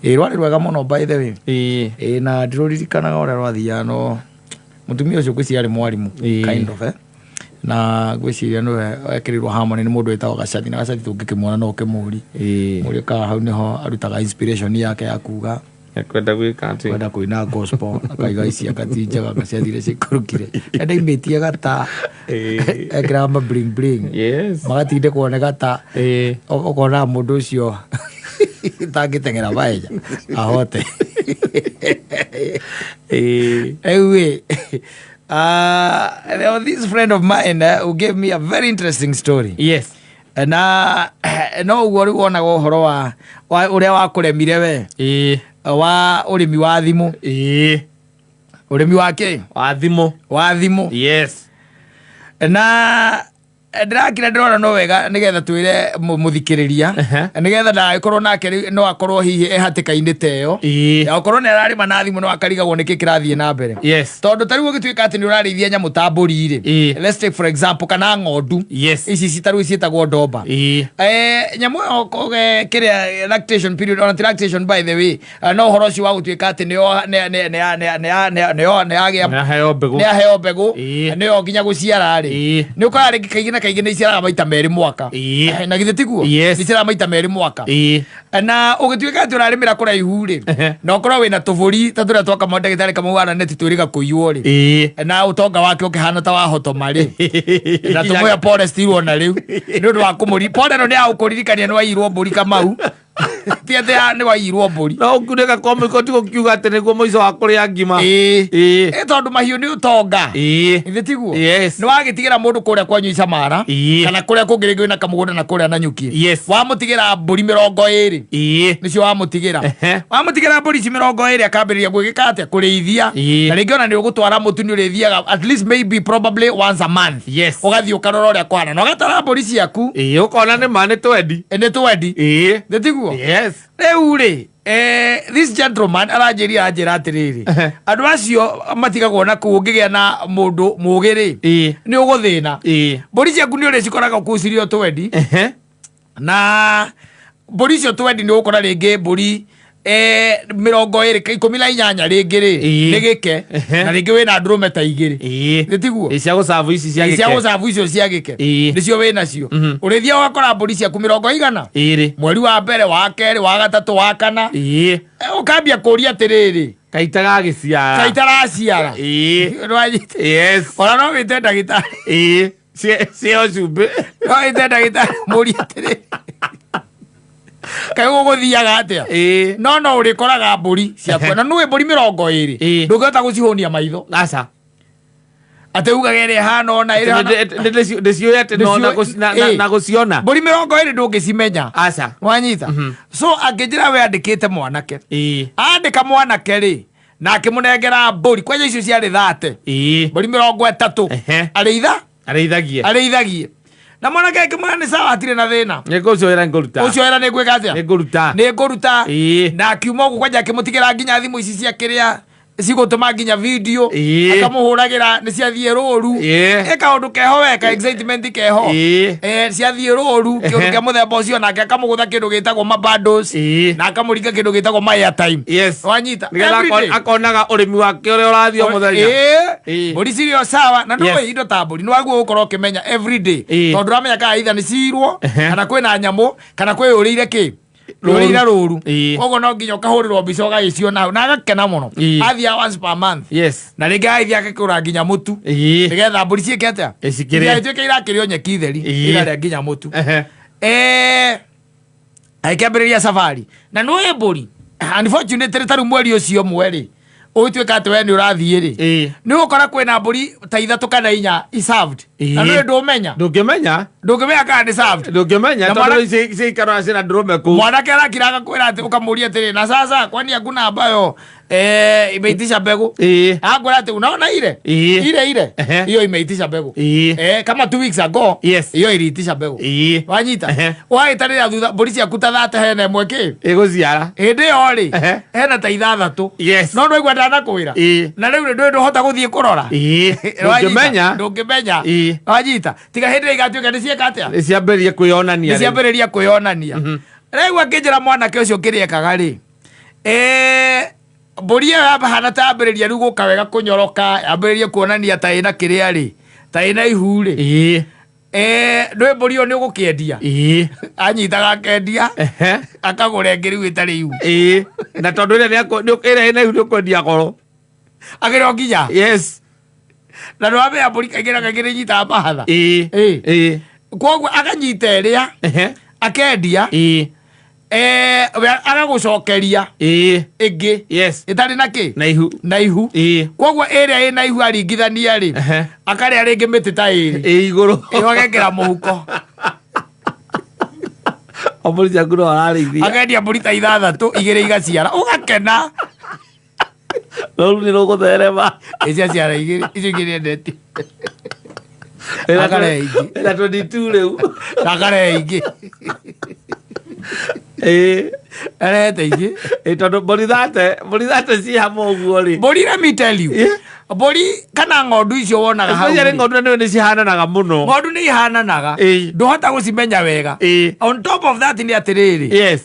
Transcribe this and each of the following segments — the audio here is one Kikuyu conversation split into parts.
Ĩ rwarĩ rwega mũno, by the way. Ĩĩ. Ĩ, na ndirũririkanaga ũrĩa rwathiaga, no mũtumia ũcio ngwĩciria arĩ mwarimũ kind of, eh? Na ngwĩciria nĩwe ekĩrĩirwo harmony nĩ mũndũ wĩtagwo Gacathi, na Gacathi tũngĩkĩmuona no ũkĩmũri mũrie kana hau nĩho arutaga inspiration yake ya kuga Kwenda gwĩka atĩ kwenda kũina gospel, akaiga ici anga ti njega, anga ciathire ciikũrũkire, enda imĩtie gata ekĩraga ma bling bling magatindĩkwo nĩ gata. Ũkona mũndũ ũcio tangĩteng'era maenya ahote. Rĩu ĩ, there was this friend of mine who gave me a very interesting story. Na no ũguo rĩu wonaga ũhoro wa ũrĩa wakũremire we wa ũrĩmi wa thimũ. Ũrĩmi wa kĩ? Wa thimũ. Wa thimũ. Na ndĩrakira ndĩrona no wega nĩgetha twĩre mũthikĩrĩria nĩgetha ndagagĩkorwo nake rĩu no akorwo hihi e hatĩka-inĩ ta ĩyo ya gũkorwo nĩ ararĩma na thimũ no akarigagwo nĩkĩ kĩrathiĩ na mbere. Tondũ ta rĩu ũgĩtuĩka atĩ nĩ ũrarĩithia nyamũ ta mbũri rĩ, let's take for example kana ng'ondu ici citarũ ciĩtagwo ndomba. Nyamũ ĩyo kĩrĩa lactation period, ona ti lactation by the way, no ũhoro ũcio wa gũtuĩka atĩ nĩyo nĩ yagĩa Nĩaheo mbegũ. Nĩ aheo mbegũ. Nĩyo nginya gũciara rĩ, nĩ ũkoraga rĩngĩ kaingĩ na kaingĩ nĩ iciaraga maita merĩ mwaka. Na githĩ tiguo? Yes. Nĩ iciaraga maita merĩ mwaka. Na ũgĩtuĩka atĩ ũrarĩmĩra kũraihu rĩ, na ũkorwo wĩna tũbũri ta tũrĩa twa kamau ndagĩtarĩ Kamau wa neti twĩrĩga kũiywo rĩ, na ũtonga wake ũkĩhana ta wahotoma rĩ, na tũmũhe pole still ona rĩu nĩ ũndũ wa kũmũri pole ĩno nĩ ya gũkũririkania nĩ waiyirwo mbũri, Kamau, ti atĩ nĩ waiyirwo mbũri. No ũkunĩka kwa mũiko ti gũkiuga atĩ nĩguo mũico wa kũrĩa ngima. Ĩ, tondũ mahiũ nĩ ũtonga. Githĩ tiguo? Yes. Nĩ wagĩtigĩra mũndũ kũrĩa kwanyu Icamara kana kũrĩa kũngĩ rĩngĩ wĩna kamũgũnda na kũrĩa Nanyuki, wamũtigĩra mbũri 20. Nĩcio wamũtigĩra. Wamũtigĩra mbũri ici 20, akambĩrĩria gwĩgĩka atĩa? Kũrĩithia. Na rĩngĩ ona nĩ ũgũtwara mũtu, nĩ ũrĩthiaga at least maybe probably once a month, ũgathiĩ ũkarora ũrĩa kũhana na ũgatara mbũri ciaku. Ĩĩ, ũkona nĩ ma nĩ twendi. Nĩ twendi. Nĩ tiguo? Yes. Rĩu rĩ, this gentleman aranjĩria, aranjĩra atĩrĩrĩ, andũ acio matigagwo na kũu, ũngĩgĩa na mũndũ mũgĩ rĩ, nĩ ũgũthĩna. Mbũri ciaku nĩ ũrĩcikoraga kũu cirĩ o twendi. Na mbũri icio twendi, nĩ ũgũkora rĩngĩ mbũri 28, 18 rĩngĩ rĩ nĩ gĩke, na rĩngĩ wĩna ndũrũme ta igĩrĩ. Nĩ tiguo? Ĩ, cia gũcabu ici cia cia gĩke. Gũcabu icio cia gĩke. Nĩcio wĩ nacio. Ũrĩthia ũgakora mbũri ciaku mĩrongo igana 20. Mweri wa mbere, wa kerĩ, wa gatatũ, wa kana, ũkambia kũria atĩrĩrĩ, kaitagagĩciara. Kaitaraciara. Nĩwanyita? Yes. Ona no wĩte ndagĩtarĩ. Ĩĩ, cio cumbĩ. No wĩte ndagĩtarĩ mũrie atĩrĩrĩ, kaĩ gũgũthiaga atĩa? No ũrĩkoraga mbũri ciaku na nũĩ mbũri 20, ndũngĩhota gũcihũnia maitho. Aca. Atĩ ugaga ĩrĩa ĩhana ũna, ĩrĩa ĩhana Ndĩciũĩ atĩ no na na gũciona. Mbũri 20 ndũngĩcimenya. Aca. Wanyita? So angĩnjĩra we andĩkĩte mwanake, andĩka mwanake rĩ, na akĩmũnengera mbũri kwanja icio ciarĩ 30, mbũri 30, arĩitha. Arĩithagie. Arĩithagie, na mwanake akĩmwĩra nĩ sawa, hatirĩ na thĩna. Nĩ ũcio wĩra ngũruta. Ũcio wĩra nĩ ngwĩka atĩa? Nĩ ngũruta. Nĩ ngũruta. Na akiuma ũguo kwanja akĩmũtigĩra nginya thimũ ici cia kĩrĩa cigũtũma nginya video, akamũhũragĩra nĩ ciathiĩ rũru. Ĩ, kaũndũ keho we, ka excitement keho. Ciathiĩ rũru, kĩũndũ kĩa mũthemba ũcio, nake akamũgũtha kĩndũ gĩtagwo ma bundles, na akamũringa kĩndũ gĩtagwo ma airtime. Wanyita? Nĩgetha Every day. akonaga ũrĩmi wake ũrĩa ũrathiĩ o mũthenya. Mbũri cirĩ o sawa na ndũĩ indo ta mbũri nĩ waguo gũkorwo ũkĩmenya every day, tondũ ndũramenya kana either nĩ cirwo kana kwĩna nyamũ kana kwĩ ũrĩire kĩ rũrĩire rũru. Koguo no nginya ũkahũrĩrwo mbica ũgagĩciona hau, na agakena mũno. Athiaga once per month, na rĩngĩ agagĩthiĩ agakĩgũra nginya mũtu nĩgetha mbũri ciĩke atĩa? Ĩ, cikĩrĩe. Ituĩke irakĩrĩo nyeki theri, irarĩa nginya mũtu. Agĩkĩambĩrĩria safari, na nĩũĩ mbũri unfortunately ta rĩu mweri ũcio ũmwe rĩ, ũgĩtuĩka atĩ we nĩ ũrathiĩ rĩ, nĩ ũgũkora kwĩna mbũri ta ithatũ kana inya i served, na nĩũĩ ndũmenya. Ndũngĩmenya. Ndũngĩmenya kana nĩ served. Ndũngĩmenya. Na tondũ ciikaraga ciĩna ndũrũme kũu. Mwanake arakira agakwĩra atĩ, ũkamũria atĩrĩ, na sasa kwani hakuna ambayo imeitisha mbegu? Akwĩra atĩ unaona ile ile ile hiyo imeitisha mbegu kama 2 weeks ago. Hiyo iliitisha mbegu. Wanyita? Wagĩtarĩra thutha mbũri ciaku ta 30, hena ĩmwe kĩ Ĩgũciara. Hĩndĩ ĩyo rĩ, hena ta ithathatũ. No ndwaigua ndanakwĩra? Na rĩu rĩ, ndũĩ ndũhota gũthiĩ kũrora. Wanyita? Ndũngĩmenya. Ndũngĩmenya. Wanyita? Tiga hĩndĩ ĩrĩa igatuĩka nĩ cieka atĩa? Nĩ ciambĩrĩria kwĩyonania nĩ rĩu. Ciambĩrĩria kwĩyonania. Rĩu akĩnjĩra mwanake ũcio kĩrĩa ekaga rĩ, Mbũri ĩyo yahana ta yambĩrĩria rĩu gũka wega kũnyoroka, yambĩrĩrie kuonania ta ĩna kĩrĩa rĩ, ta ĩna ihu rĩ. Ndũĩ mbũri ĩyo nĩ ũgũkĩendia. Anyitaga akendia, akagũra ĩngĩ rĩu ĩtarĩ ihu. Ĩĩ, na tondũ ĩrĩa ĩrĩa ĩna ihu nĩ ũkwendia goro. Akĩrĩ o nginya. Yes. Na nĩwamenya mbũri kaingĩ na kaingĩ nĩ inyitaga mahatha. Ĩĩ. Ĩĩ. Ĩĩ. Koguo akanyita ĩrĩa, akendia, we agagũcokeria ĩngĩ ĩtarĩ na kĩ? Na ihu. Na ihu. Koguo ĩrĩa ĩna ihu aringithania rĩ, akarĩa rĩngĩ mĩtĩ ta ĩrĩ. Ĩ igũrũ. Ĩyo agekĩra mũhuko. O mbũri ciaku no ararĩithia. Akendia mbũri ta ithathatũ, igĩrĩ igaciara, ũgakena. Rũru nĩ rũgũtherema. Ĩ ciaciara igĩrĩ, icio ingĩ nĩendetie. Akarĩa ingĩ. Ĩna 22 rĩu. Na akarĩa ingĩ. Ĩĩ. Arehete ingĩ. Ĩ tondũ mbũri 30 ciĩ hamwe ũguo rĩ. Mbũri, let me tell you. Mbũri kana ng'ondu icio wonaga hau Especially rĩ. ng'ondu na nĩwe nĩ cihananaga mũno. Ng'ondu nĩ ihananaga. Ndũhota gũcimenya wega. On top of that nĩ atĩrĩrĩ.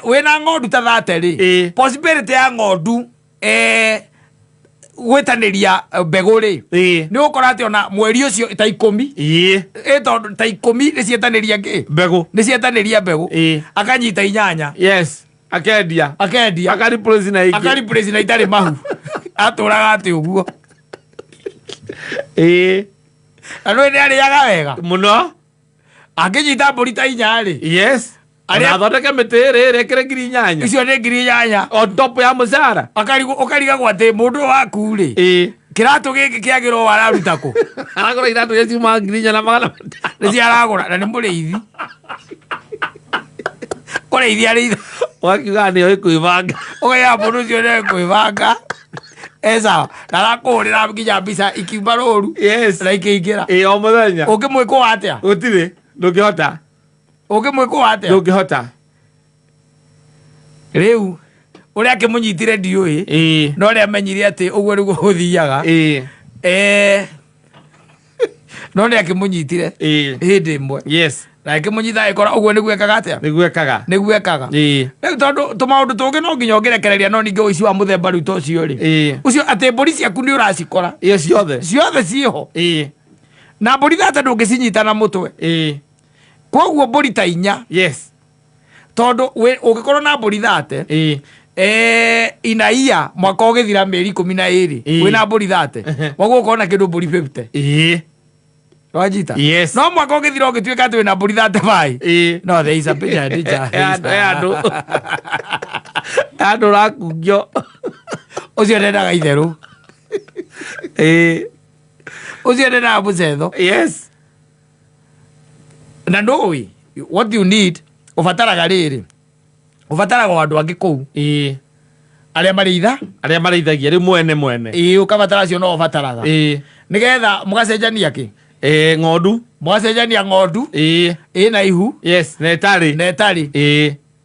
Wĩna ng'ondu ta 30 rĩ. Possibility ya ng'ondu gwĩtanĩria mbegũ rĩ. Nĩ ũgũkora atĩ ona mweri ũcio ta 10. Tondũ ta 10 nĩ ciĩtanĩria kĩ? Mbegũ. Nĩ ciĩtanĩria mbegũ. Akanyita 8. Yes. Akendia. Akendia. Aka replace na ingĩ. Aka replace na itarĩ mahu. Atũraga atĩ ũguo. Na nĩ arĩaga wega. Mũno. Angĩnyita mbũri ta 4 rĩ. Yes. Arĩa- Ona athondeke mĩtĩ ĩrĩ ĩrĩ ĩkĩre ngiri inyanya. Icio nĩ ngiri inyanya. On top ya mũcara. Ũkarigagwo atĩ mũndũ ũyũ waku rĩ. Kĩratũ gĩkĩ kĩagĩrwo araruta kũ? Aragũra iratũ iria ciumaga 4,500. Nĩcio aragũra na nĩ mũrĩithi. Kũrĩithia arĩitha. Ũgakiuga nĩoĩ kwĩbanga. Ũkaiga mũndũ ũcio nĩoĩ kwĩbanga. Sawa. Na arakũhũrĩra nginya mbica ikiuma rũru. Yes. Na ikĩingĩra. Ĩĩ o mũthenya. Ũngĩmwĩkũa atĩa? Gũtirĩ. Ndũngĩhota. Ũngĩmwĩkũa atĩa? Ndũngĩhota. Rĩu ũrĩa akĩmũnyitire ndiũĩ. No ũrĩa amenyire atĩ ũguo nĩguo gũthiaga. No nĩ akĩmũnyitire. Hĩndĩ ĩmwe. Yes. Na akĩmũnyita agĩkora ũguo nĩguo ekaga atĩa? Nĩguo ekaga. Nĩguo ekaga. Rĩu tondũ tũmaũndũ tũngĩ no nginya ũngĩrekereria no ningĩ ũici wa mũthemba rĩu ta ũcio rĩ. Ũcio atĩ mbũri ciaku nĩ ũracikora. Ĩyo ciothe. Ciothe ciĩho. Na mbũri thate ndũngĩcinyita na mũtwe. Koguo mbũri ta 4. Yes. Tondũ ũngĩkorwo na mbũri 30. Inaia mwaka ũgĩthira mĩeri 12. Wĩna mbũri 30. Koguo ũkorwo na kĩndũ mbũri 50. Wajita? Yes. No mwaka ũgĩthira ũgĩtuĩka atĩ wĩna mbũri 35. No, there is a bit of danger. Andũ. Andũ ũrakungio. Ũcio ndendaga itherũ. Ũcio ndendaga mũcetho. Yes. Na ndũĩ what you need, ũbataraga rĩrĩ, ũbataraga o andũ angĩ kũu. Arĩa marĩitha? Arĩa marĩithagia rĩu mwene mwene. Ĩĩ, ũkabatara acio no ũbataraga. Nĩgetha mũgacenjania kĩ? Ng'ondu. Mũgacenjania ng'ondu. Ĩna ihu. Yes, na ĩtarĩ. Na ĩtarĩ.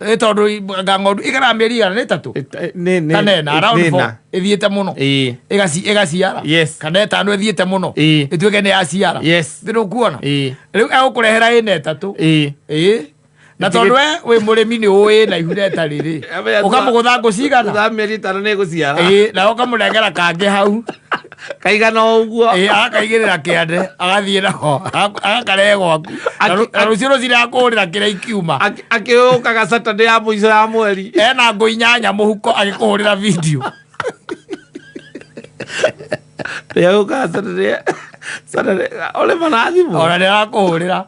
Ĩ tondũ nga ng'ondu ikaraga mĩeri igana nĩ ĩtatũ? Nĩ Kana ĩna, around nĩ four. ĩna. Ĩthiĩte mũno. Ĩgaciara. Yes. Kana ĩtano ĩthiĩte mũno. Ĩtuĩke nĩ yaciara. Yes. Nĩ ũkuona? Rĩu egũkũrehera ĩna ĩtatũ. Na tondũ we wĩ mũrĩmi nĩ ũĩ na ihu na ĩtarĩ rĩ. Ũkamũgũtha ngũ cigana? Thutha wa mĩeri ĩtano nĩ ĩgũciara. Ĩĩ, na ũkamũnengera kangĩ hau. Kaigana o ũguo. Ĩĩ, agakaigĩrĩra kĩande, agathiĩ nako, agakarehe gwaku. Na rũciũ rũcinĩ akũhũrĩra kĩrĩa ikiuma. Akĩũkaga Saturday ya mũico ya mweri. Ena ngũ 8 mũhuko agĩkũhũrĩra video. Nĩagũkaga Saturday, Saturday, ũrĩ na thimũ? Ona nĩ arakũhũrĩra.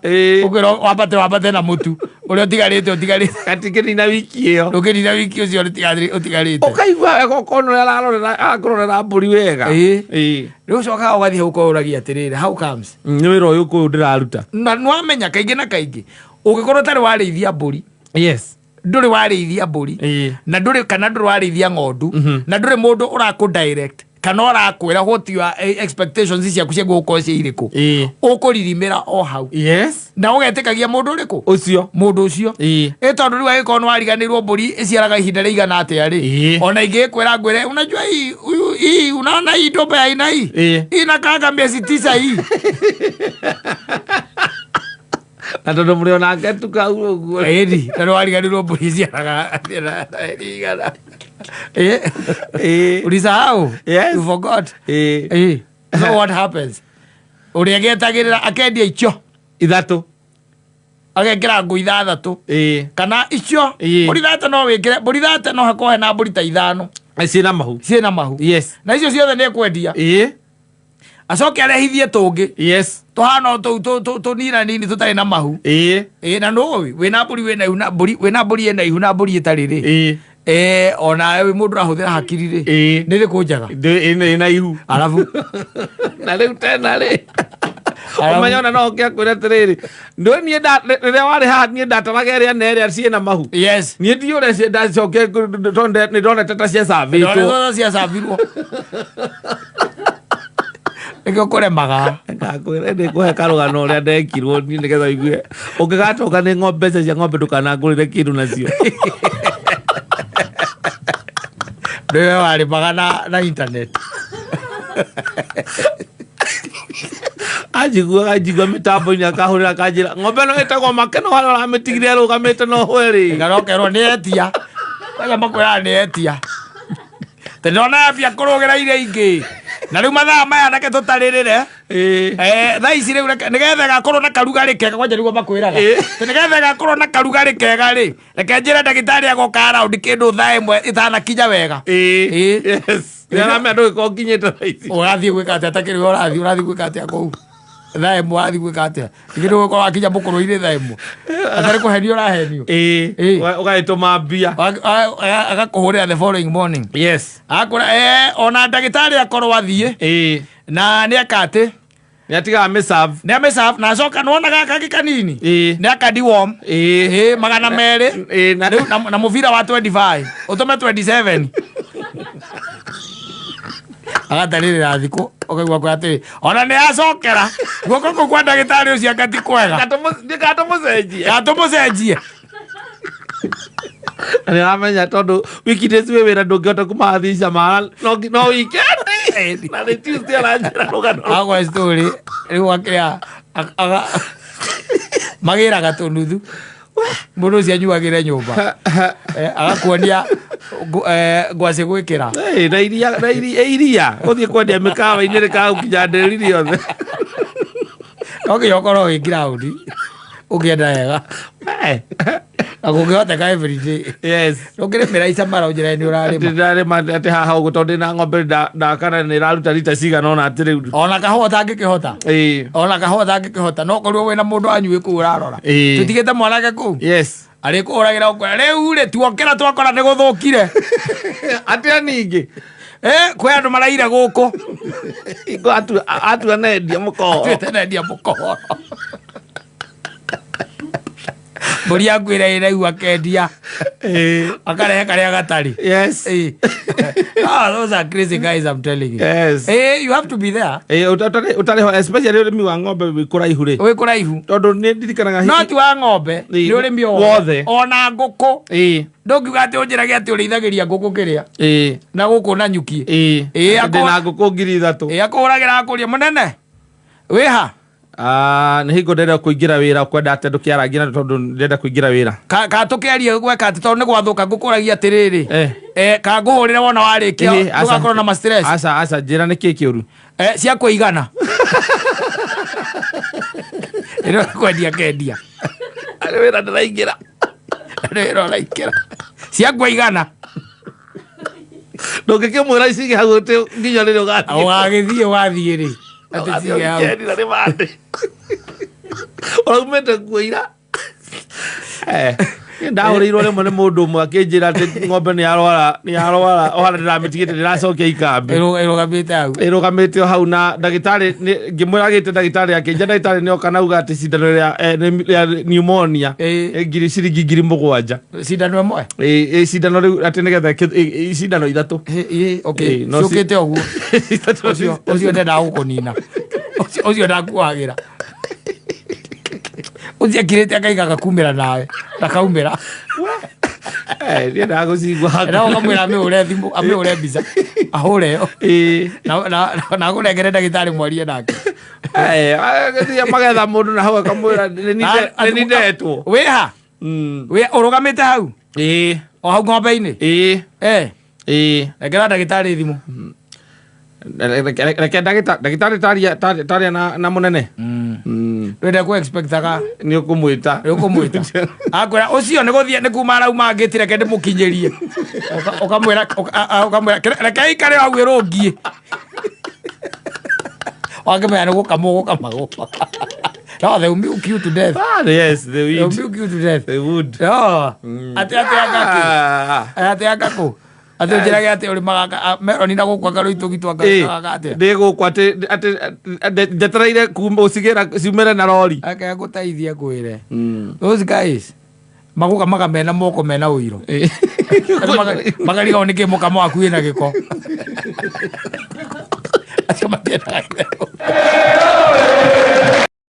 Ũkwĩrwo wambate, wambate na mũtu. Ũrĩa ũtigarĩte, ũtigarĩte. Gatingĩnina wiki ĩyo. Ndũngĩnina wiki ũcio ũtigarĩte. Ũkaigua wega ũkona ũrĩa arakũrorera mbũri wega. Rĩu ũcokaga ũgathiĩ hau ũkoragia atĩrĩrĩ, how comes? Nĩ wĩra ũyũ kũyũ ndĩraruta. Na nĩwamenya kaingĩ na kaingĩ, ũngĩkorwo ũtarĩ warĩithia mbũri. Yes. Ndũrĩ warĩithia mbũri. Na ndũrĩ, kana ndũrĩ warĩithia ng'ondu. Na ndũrĩ mũndũ ũrakũ direct kana ũrakwĩra what your expectations ciaku cia gũkorwo ciĩ irĩkũ. Ũkũririmĩra o hau. Yes. Na ũgetĩkagia mũndũ ũrĩkũ? Ũcio. Mũndũ ũcio. Ĩ tondũ rĩu angĩkorwo nĩ wariganĩirwo mbũri ĩciaraga ihinda rĩigana atĩa rĩ. Ona ingĩkwĩra ngwĩre, unajua hii, huyu, hii, unaona hii ndombe ya aina hii? Hii inakaanga miezi 9 hii. Na tondũ mũrĩ onake tu kau ũguo. Ĩni, na nĩ wariganĩirwo mbũri ĩciaraga igana. Ulisahau? Yes. You forgot? Ĩĩ. So what happens, ũrĩa getagĩrĩra akendia icio Ithatũ. Agekĩra ngũ 6. Kana icio mbũri 30 no wĩkĩre mbũri 30, no hakorwo hena mbũri ta 5 Ciĩna mahu. Ciĩna mahu. Na icio ciothe nĩ ekwendia, acoke arehithie tũngĩ tũhana o tũu tũnina nini tũtarĩ na mahu. Ĩĩ, na nũĩ wĩna mbũri wĩna ihu na mbũri wĩna mbũri ĩna ihu na mbũri ĩtarĩ rĩ, onawe wĩ mũndũ ũrahũthĩra hakiri rĩ, nĩ rĩkũ njega? Ĩna ihu. Arabu Na rĩu tena rĩ, Arabu- ũmenye ona no ũke akwĩre atĩrĩrĩ, ndũĩ niĩ rĩrĩa warĩ haha niĩ ndataraga ĩrĩa na ĩrĩa ciĩna mahu. Niĩ ndiũ ũrĩa ndacoke tondũ nĩ ndonete ta ciacabĩtwo. Ndona ciacabirwo nĩkĩo kũremaga. Ngakwĩra nĩngũhe karũgano ũrĩa ndekirwo niĩ nĩgetha ũigue ũngĩgatoka nĩ ng'ombe, mbeca cia ng'ombe ndũkanangũrĩre kĩndũ nacio. Nĩwe warĩmaga na internet. Anjiguaga njigua mĩtambo-inĩ akahũrĩra akanjĩra ng'ombe ĩno ĩtagwo Makeno harĩa ũramĩtigire ĩrũgamĩte no hwerĩ. Ngarokerwo nĩ etia kwanja makwĩraga nĩ etia tondũ yambia kũrũgĩra iria ingĩ na rĩu mathaa maya reke tũtarĩrĩre. Thaa ici rĩu nĩgetha ĩgakorwo na karugarĩ kega kwanja nĩguo makwĩraga. Nĩgetha ĩgakorwo na karugarĩ kega rĩ, reke njĩre ndagĩtarĩ agoka raundi kĩndũ thaa 1 ĩtanakinya wega. Yes, nĩaramenya ndũgĩkorwo nginyĩte thaa ici. Ũrathiĩ gwĩka atĩa takĩrĩ ũrathiĩ gwĩka atĩa kũu thaa 1, ũrathiĩ gwĩka atĩa igĩ ndũgũkorwo wakinya mũkũrũ-inĩ thaa 1 atarĩ kũhenio ũrahenio. Ũgagĩtũma mbia. Agakũhũrĩra the following morning. Akũra ona ndagĩtarĩ akorwo athiĩ na nĩ aka atĩ Nĩ atigaga mĩcabu. Nĩ amĩcabu na acoka nĩwona gaka kangĩ kanini nĩ aka deworm. 200. Na Rĩu na mũbira wa 25 ũtũme 27 agatarĩrĩra thikũ ũkaigua kwa atĩrĩ ona nĩ acokera guoko kũu kwa ndagĩtarĩ ũcio anga ti kwega. Ngatũmũcenjie. Gatũmũcenjie. Na nĩ aramenya tondũ weekdays wĩ wĩra ndũngĩhota kũmathica mara no weekend na nĩ Tuesday aranjĩra rũgano. Agwa story rĩu akĩrĩa magĩraga tũnuthu mũndũ ũcio anyuagĩre nyũmba. Agakuonia ngwacĩ gwĩkĩra. Na iria na iria iria gũthiĩ kwendia mĩkawa-inĩ rĩkagũkinya ndĩri rĩothe. No nginya ũkorwo wĩ ground ũkĩenda wega na kũngĩhoteka every day. Ndũngĩrĩmĩra icamara ũnjĩre nĩ ũrarĩma. Ndĩrarĩma atĩ haha ũguo tondũ ndĩna ng'ombe ndakana nĩ ĩraruta rita cigana ũna atĩ rĩu. Ona kahũa ũtangĩkĩhota. Ona kahũa ũtangĩkĩhota no ũkorirwo wĩna mũndũ wanyu wĩ kũu ũrarora. Tũtigĩte mwanake kũu arĩkũhũragĩra ũkwĩra rĩu rĩ tuokĩra twakora nĩ gũthũkire. Atĩa ningĩ? Kwĩ andũ maraire gũkũ. Hingo atua nendia mũkohoro. Atuĩte nendia mũkohoro, mbũri yaku ĩrĩa ĩraihu akendia akarehe karĩa gatarĩ. Ah, those are crazy guys, I'm telling you. You have to be there. Ũtarĩ ho, especially ũrĩmi wa ng'ombe wĩ kũraihu rĩ. Wĩ kũraihu. Tondũ nĩ ndirikanaga No ti wa ng'ombe, nĩ ũrĩmi o wothe. Ona ngũkũ. Ndũngiuga atĩ ũnjĩrage atĩ ũrĩithagĩria ngũkũ kĩrĩa na gũkũ na nyuki. Ndĩna ngũkũ 3000. Akũhũragĩra akũria mũnene wĩha. Ah, nĩ hingo ndĩrenda kũingĩra wĩra kwenda atĩ andũ kĩarangi na tondũ ndĩrenda kũingĩra wĩra. Ka tũkĩarie gweka atĩ tondũ nĩ gwathũka ngũkũragia atĩrĩrĩ, ka ngũhũrĩre wona warĩkia ndũgakorwo na ma stress. Aca aca, njĩra nĩ kĩ kĩũru. Cia kũigana ĩno kwendia kendia. Arĩ wĩra ndĩraingĩra. Nĩ wĩra ũraingĩra cia kũigana. Ndũngĩkĩmwĩra icige hau atĩ nginya rĩrĩa ũgathiĩ. Ũgagĩthiĩ ũgathiĩ rĩ atĩ Ũgathiĩ cige hau. weekend na nĩ Monday. Ũraumĩte kuo ira. Niĩ ndahũrĩirwo rĩmwe nĩ mũndũ ũmwe akĩnjĩra atĩ ng'ombe nĩ yarwara nĩ yarwara o harĩa ndĩramĩtigĩte ndĩracokia ikambĩ. Ĩrũgamĩte hau. Ĩrũgamĩte o hau na ndagĩtarĩ ngĩmwĩra agĩte ndagĩtarĩ akĩnjĩra ndagĩtarĩ nĩ oka na auga atĩ cindano rĩa pneumonia ngiri ciringi 7,000. Cindano ĩmwe? Cindano rĩu atĩ nĩgetha cindano 3. Okay. No Ciũkĩte ũguo. Ũcio ndendaga gũkũnina. Ũcio ndakuagĩra. Ũcio akirĩte akaiga gakumĩra nawe. Ndakaumĩra. Niĩ ndagũcigua. Na ũkamwĩra amĩhũre thimũ, amĩhũre mbica. Ahũre ĩyo. Na agũnengere ndagĩtarĩ mwarie nake. Agĩthiĩ magetha mũndũ na hau akamwĩra nĩ nindetwo. Wĩha? Wĩ ũrũgamĩte hau? O hau ng'ombe-inĩ? Ĩĩ. Nengera ndagĩtarĩ thimũ. Reke ndagĩtarĩ taria na mũnene. Ndwende kũ expectaga. Nĩ ũkũmwĩta. Nĩ ũkũmwĩta. Akwĩra ũcio nĩ gũthiĩ nĩ kuma arauma ngĩti reke ndĩmũkinyĩrie. Ũkamwĩra ũkamwĩra reke ikare hau ĩrũngiĩ. Wakĩmenya nĩ gũkamwo gũkamagwo. No, they will milk you to death. Ah, yes, they They will would. milk you to death. They would. No. Atĩ atĩ angakĩ. Ah. Atĩ angakũ. Atĩ ũnjĩrage atĩ ũrĩmaga meroni na gũkũ anga rũitũgi Ĩ, atĩa. ndĩ gũkũ atĩ njetereire kuma ũcigĩra ciumĩre na rori. Ake ngũteithie ngwĩre. Those guys magũkamaga mena moko mena ũiro. Makarigagwo nĩkĩ mũkamo waku wĩna gĩko. Acio matiendaga itherũ.